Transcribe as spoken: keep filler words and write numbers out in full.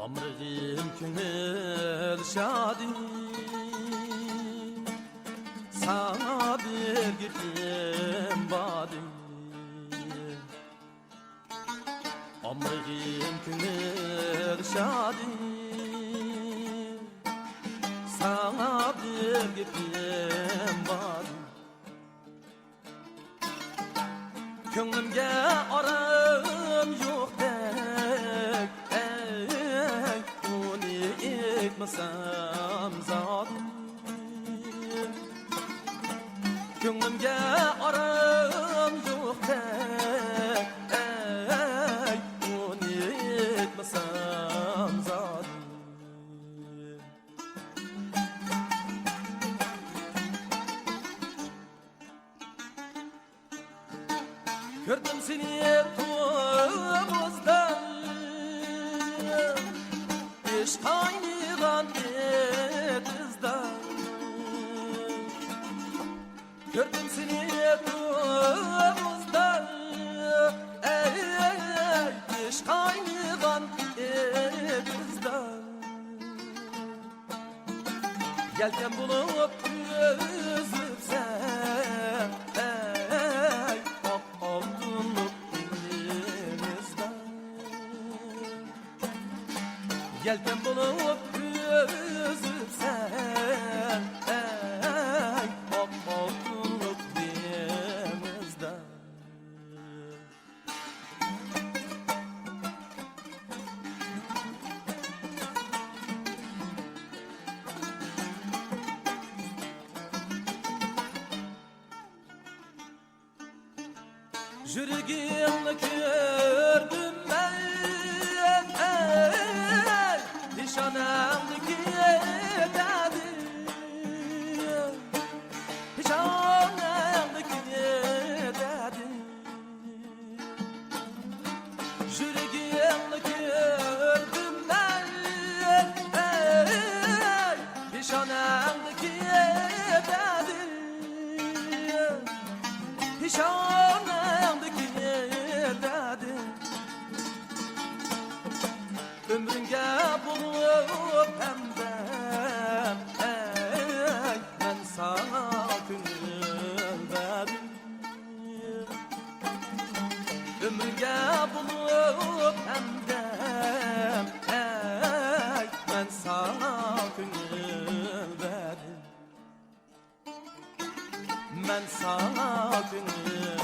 ئامرىغىن كۆڭۈل شادى، ساڭا بىر گېپىم باردى. ئامرىغىن كۆڭۈل شادى، ساڭا بىر گېپىم باردى. كۆڭلۈمگە ئارام يوقتەك، ئەي، ئۇنى ئېيتمىسام زادى. كۆڭلۈمگە ئارام يوقتەك، ئەي، ئۇنى ئېيتمىسام زادى. كۆردۈم سېنى تومۇزدا، ئىش قاينىغان ئېتىزدا. كۆردۈم سېنى تومۇزدا، ئەي، ئىش قاينىغان ئېتىزدا. يەلكەن بولۇپ ئۈزۈپسەن، ئەي، ئاق ئالتۇنلۇق دېڭىزدا. يەلكەن بولۇپ ئۈزۈپسەن، ئەي، ئاق ئالتۇنلۇق دېڭىزدا. يۈرىكىڭنى كۆردۈم مەن، ئەي، پېشانەڭدىكى دەردىم، پېشانەڭدىكى دەردىم. يۈرىكىڭنى كۆردۈم مەن، ئەي، پېشانەڭدىكى دەردىم، پېشانەڭدىكى دەردىم. ئۆمرۈڭگە بولۇپ ھەمدەم، ئەي، مەن ساڭا كۆڭۈل بەردىم. ئۆمرۈڭگە بولۇپ ھەمدەم، ئەي، مەن ساڭا كۆڭۈل بەردىم. مەن ساڭا كۆڭۈل